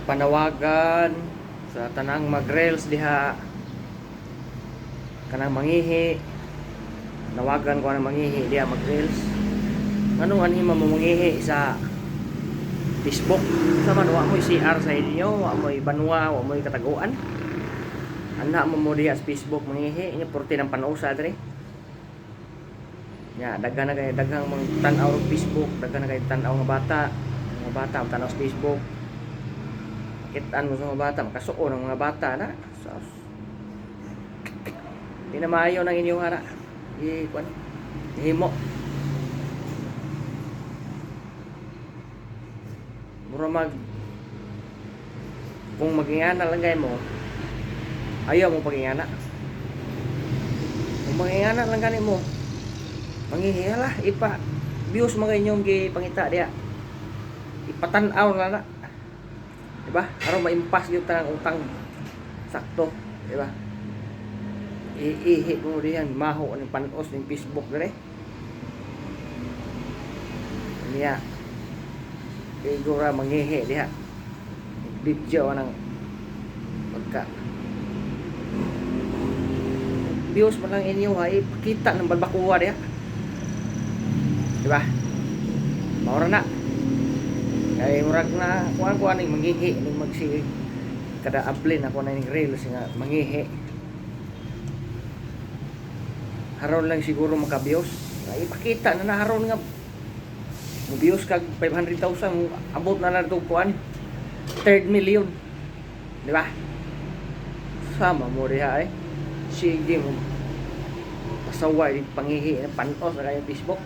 Panawagan sa tanang mag-reels diha, kanang mangihi. Nawagan ko ang mangihi diha, mag-reels. Nganong anhi mo mangihi sa Facebook? Sa man, wa mo'y CR sa inyo, wa mo'y banwa, wa mo'y kataguan. Anha mo mo diha sa Facebook mangihi inyo, purti ng panusa dre. Nya daghan na kay daghang mga tan-aw og Facebook, daghan na kay tan-aw nga bata, mga bata ang tan-aw sa Facebook. Kitaan mo sa mga bata, makasuon ang mga bata na. Sus. Di na maayo ng inyong ana. I kuan. Himo. Mura mag kung magingana lang gay mo, ayaw mo pagingana. Kung magingana lang gani mo, manghihihala, ipa views mga inyong gipangita diha. Ipatan-aw na na. Diba? Aron maimpas yung tanang utang sakto, diba? Iihi mo diyan, maho ng panos ng Facebook dire. Niya. Igora manghihi diha. Video ng pagka views man lang inyo ha, ipakita ng balbakuwa diha. Diba? Maura na. Kay murag na kuan kuan ning manghihi ning magsi kada ablin ako na ning reels nga manghihi. Haron lang siguro maka-views. Ay, ipakita na na haron nga mo views kag 500,000, abot na na to kuan third million. Di ba? Sama mo diha eh. Sige mo. Pasaway pangihi panos na kayo Facebook.